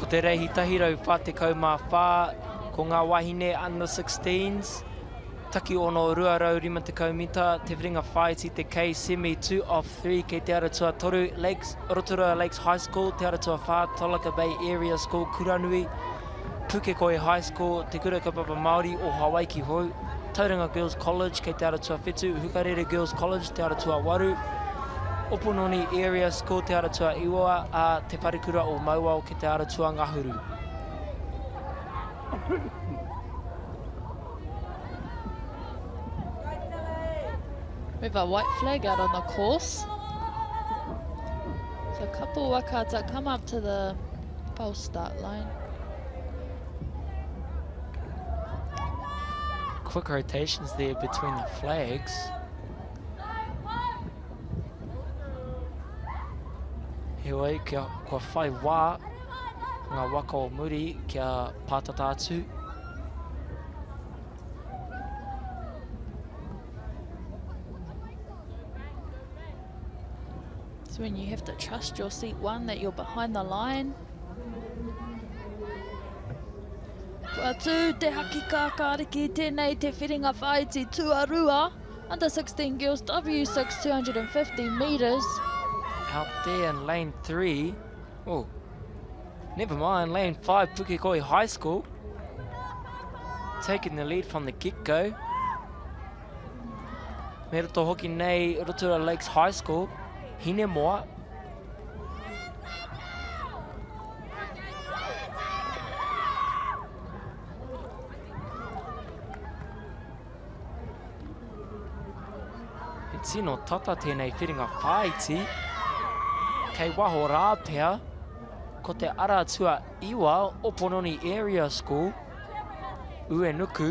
Ko te reihi 144, ko ngā wahine under 16s, taki ono 250 mita, te whiringa whāiti te K semi 2 off 3 kei te ara tuatoru, Lakes, Rotorua Lakes High School, te ara tuawhā, Tolaga Bay Area School, Kuranui, Pukekohe High School, Te Kura Kaupapa Māori o Hawaiki Hou, Tauranga Girls College kei te ara tuawhitu, Hukarere Girls College te ara tuawaru, Opononi Area School te ara tuaiwa, ā, Te Wharekura o Mauao ki te ara tuangahuru. We have a white flag out on the course. So a couple waka to come up to the false start line. Quick rotations there between the flags. Heoi, kia, kua whai wā ngā waka o muri kia pātata atu. It's when you have to trust your seat one that you're behind the line. Kua tū te haki kākāriki tēnei te whiringa whāiti tuarua. Under 16 girls W6 250 metres. Out there in lane 3. Oh, never mind, lane 5 Pukekohe High School. Taking the lead from the get-go. Me roto hoki nei Rotorua Lakes High School, Hinemoa. He tino tata tēnei whiringa whāiti. Kei waho rā pea, ko te ara tua iwa o Pononi Area School, Uenuku.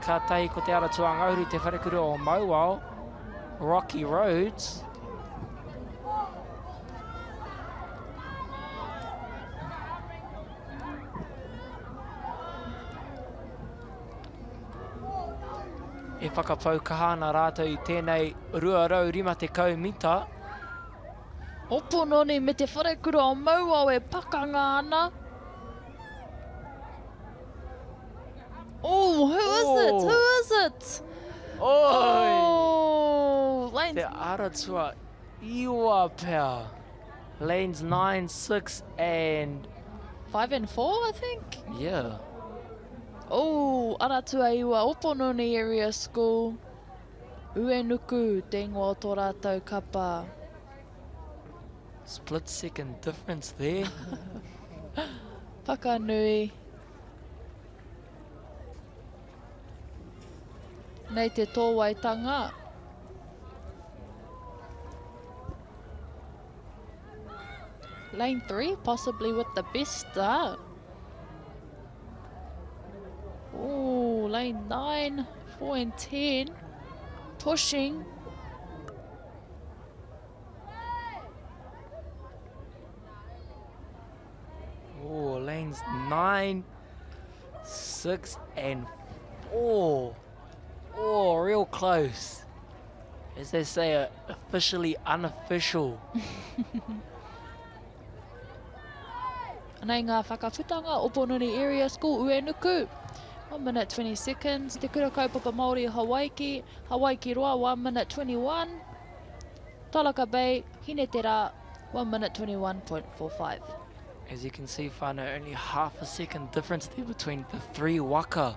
Kātahi ko te ara tuangahuru te wharekura o Mauao, Rocky Roads. E whakapau kaha ana rātou i tēnei 250 mita. Opononi me te wharekura o Mauao e pakanga ana. Oh, who is oh. it? Who is it? Oi! Oh, Lanes. Te Aratua iwa pea. Lanes 9, 6 and... 5 and 4, I think? Yeah. Oh, Aratua Iwa, Opononi Area School. Uenuku, te ingoa o tō rātou kapa. Split second difference there. Whakanui. Nei te tōwaitanga. Lane 3, possibly with the best start. Oh, lane 9, 4 and 10. Pushing. Oh, lanes 9, 6 and 4. Oh, real close. As they say, uh, officially unofficial. Anei ngā whakaputanga o Pononi Area School, Uenuku. 1 minute 20 seconds. Te Kura Kaupapa Māori Hawaiki, Hawaiki Roa, 1 minute 21. Tolaga Bay, Hinetera, 1 minute 21.45. As you can see, whānau, only half a second difference there between the three waka.